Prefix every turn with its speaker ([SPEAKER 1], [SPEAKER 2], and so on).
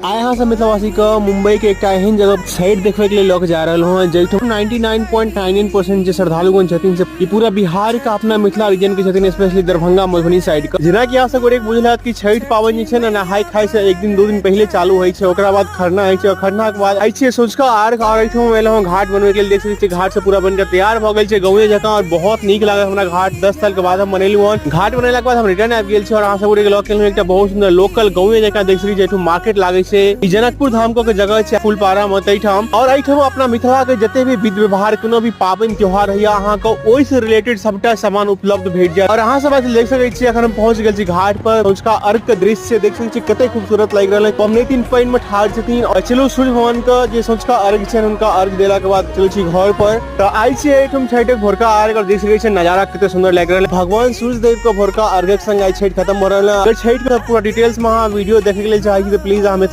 [SPEAKER 1] आइ अहाँ सब मिथिलावासी के मुंबई के एकटा एहन जगह छठि देखबै के लेल लऽ के जा रहल हूँ, जाहिठाम 99.99% जे श्रद्धालुगण छथिन से ई पूरा बिहार के अपना मिथिला रीजन के छथिन, स्पेशली दरभंगा मधुबनी साइड के। जेनाकि अहाँ सब गोटे बुझल हैत कि छठि पाबनि जे छै ने नहाय खाय से एक दिन दू दिन पहिले चालू होइ छै, ओकरा बाद खरना होइ छै और खरना के बाद आई छियै सोझका अर्घ। और एहिठाम एलहुँ घाट बनबै के लेल, देख सकै छियै घाट से पूरा बनके तैयार भऽ गेल छै गाँवे जकाँ और बहुत नीक लागल हमरा घाट। 10 साल के बाद हम बनेलहुँ हन। घाट बनेला के बाद हम रिटर्न आबि गेल छी और अहाँ सब गोटे के लऽ के एलहुँ एकटा बहुत सुंदर लोकल गाँवे जकाँ देख सकै छी एहिठाम मार्केट लागे छै। ई जनकपुर धाम के जगह छै फुलपाड़ा में तैठाम। और एहिठाम अपना मिथिला के जते भी विध व्यवहार कोनो भी पाबनि त्योहार होइया अहाँ के ओहि से रिलेटेड सबटा सामान उपलब्ध भेट जायत। और अहाँ सब देख सकै छी अखन हम पहुंच गेल छी घाट पर। सँझुका अर्घ के दृश्य देख सकै छी कते खूबसूरत लागि रहल है। पबनैतिन पानि में ठाढ़ छथिन और चलू सूर्य भगवान के जे सँझुका अर्घ छनि हुनका अर्घ देला के बाद चलू छी घर पर। तो आई छी एहिठाम छठिक भोरका अर्घ और देख सकै छी नजारा कते सुंदर लागि रहल है। भगवान सूर्य देव के भोरका अर्घक संग आई छठि खत्म भऽ रहल है। अगर छठि के पूरा डिटेल्स में अहाँ वीडियो देखे के लेल चाहै छी तऽ प्लीज अहाँ